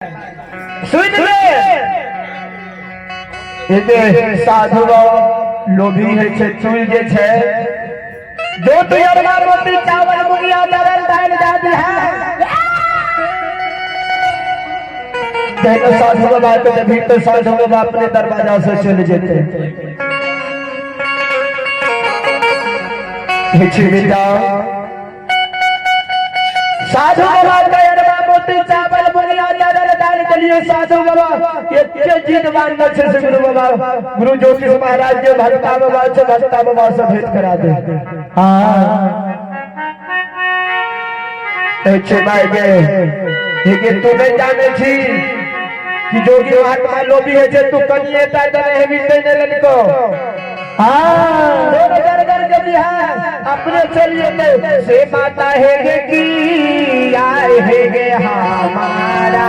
सुन ले, एते साधु बाबा लोभी है छे, चुल जे छे जो तू अरबा रोटी चावल मुंगिया दरल दाल दादी है। जहन साधु बाबा के जब तो साधु बाबा अपने दरवाजा से चले जेते। बेटा, साधु बाबा के अरबा मोती चावल मुंगिया दरल दाल के लिए साधु बाबा ये जिद मानना छे से गुरु बाबा गुरु ज्योतिष महाराज के भक्ता बाबा से भक्ता बाबा से भेंट करा दे। हाँ, अच्छे भाई गे, लेकिन तू नहीं जाने छी कि जोगी महात्मा लोभी है जे तू कनिए ता दने हेबी नहीं ने लनको। हाँ, दोनों घर घर जब है अपने चलिए ते से माता है गे की आए है गे हमारा।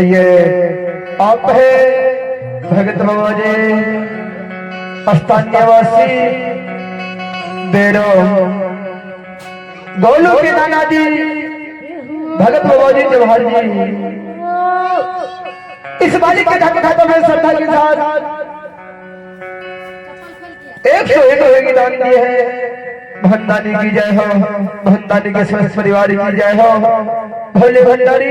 ये आप है भगत बाबा जी स्थानीयवासी बेरो गोलू के नाना जी भगत बाबा जी जवाहर जी इस बालिक के धर्म खाते में श्रद्धा के साथ 101 रुपए की दान दिए है। भंडारी की जय हो, भंडारी के समस्त परिवार की जय हो। भोले भंडारी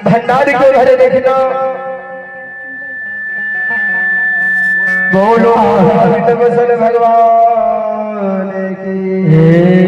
भंडारी को भरे देखना। बोलो भगवान की जय।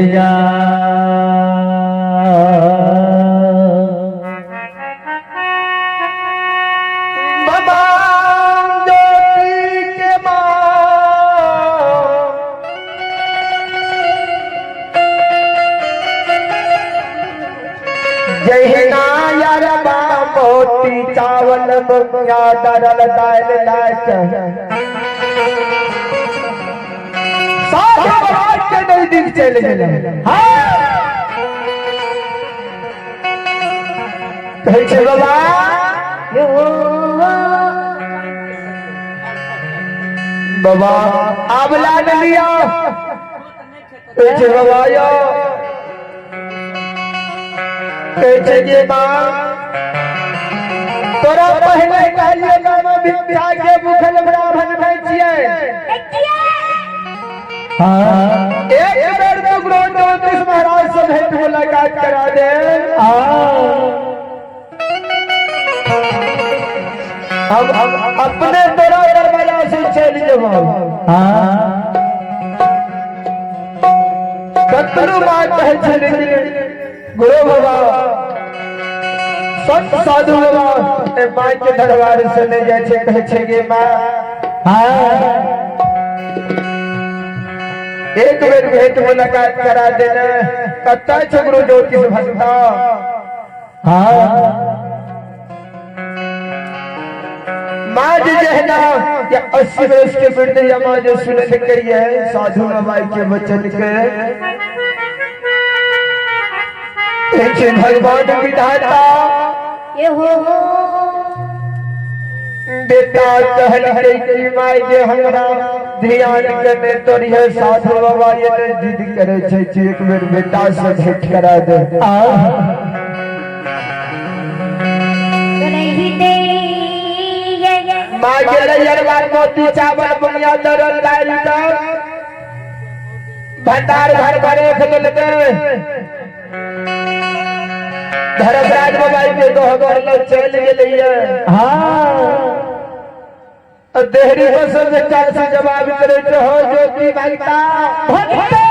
जहिना अरबा मोती चावल मुंगिया दरल दाल लाइक साधु बाबा के नजदीक चलि गेलै। हाँ, कहै छै बाबा बाबा आबला ने लिया। कहै छै बाबा यौ, कहै छै जे माँ तोरा पहले कहलियो गाम भिक्षा के भूखल ब्राह्मण नहि छियै। एक बेर तो गुरु ज्योतिष महाराज से भेंट मुलाकात करा दे। हम अपने तोरा दरवाजा से चलि जेबो। कतनो बात कहै छै, लेकिन गुरु बाबा संत साधु बाबा ए माँ के दरबार से नहि जाइ छै। कहै छै कि माँ, एक बेर भेंट मुलाकात करा देना। कतऽ छै गुरु ज्योतिष भक्ता? माँ जी जहना या 80 वर्ष के वृद्ध या माँ जो सुनल करिए साधु बाबा के वचन के, कहै छै भगवान विधाता बेटा कहलकै कि माय जे हमरा ध्यान के नहि तोड़िहे। साधु बाबा ये नहि जिद करै छै कि एक बेर बेटा से भेंट करा दे। माँ गेलै अरबा मोती चावल बुनिया दरल दालि तक भंडार घर भरे देलकै। धर्मराज बाबा के गहबर लग चलि गेलैये। देहरी पर सब बेटा से जवाब करे छै, हो ज्योति भक्ता भक्ता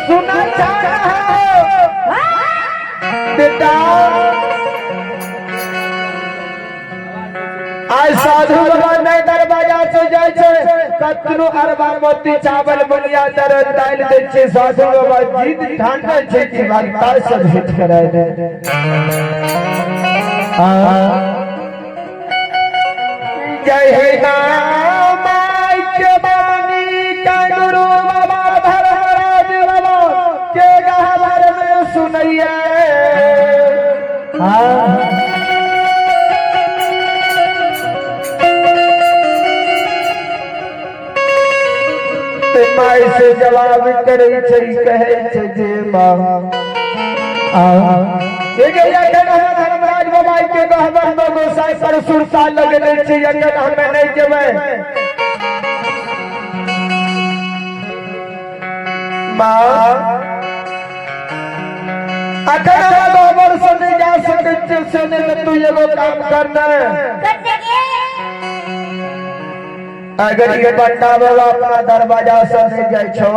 सुना चाह बेटा, आज साधु बाबा नहीं दरवाजा से जाइ छै। कतनो अरबा मोती चावल बनिया दर दालि दै छै, साधु बाबा जिद ठानै छै कि भक्ता से भेंट कराय दे। जय हे नाम के बानी के गुरु बाबा धर्मराज बाबा के गहबर में सुनैया। ते माय से जवाब करै छै, कहै छै जे माँ धर्मराज बाबा के गहबर में गोसाई पर सुरसा लगने छै, एखन हमे नहि जेबै। माँ, अखन हम गहबर से नहि जा सकै छियै, से नहि तू एगो काम करना। अगर ये पंडा बाबा अपना दरवाजा से नहीं जाइ छौ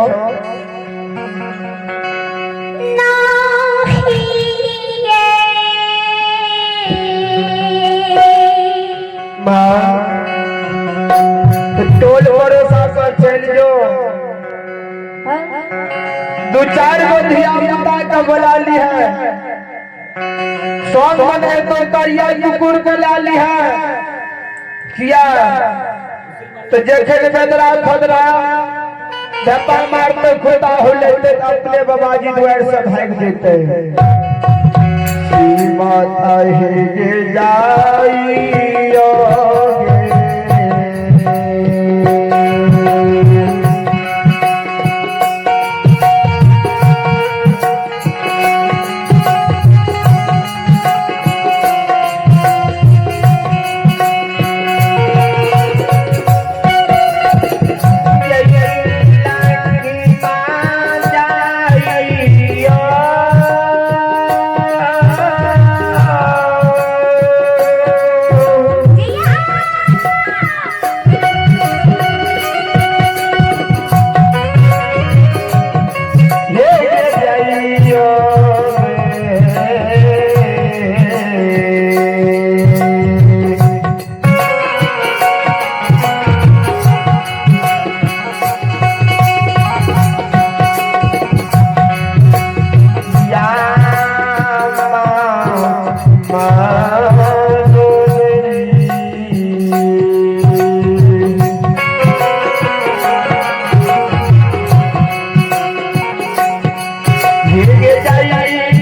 माँ, टोल पड़ोसा पर चलि जो, दू चार गो धिया पुता के बोला ली है, सौंग बने तो करिया कुकुर के ला ली है। किया तो जखन बेदरा खदरा धप्पा मारते खुदा हो लेते, अपने बाबाजी द्वार से भाग जेते। श्री माता हे जे जाइयो। जाइ।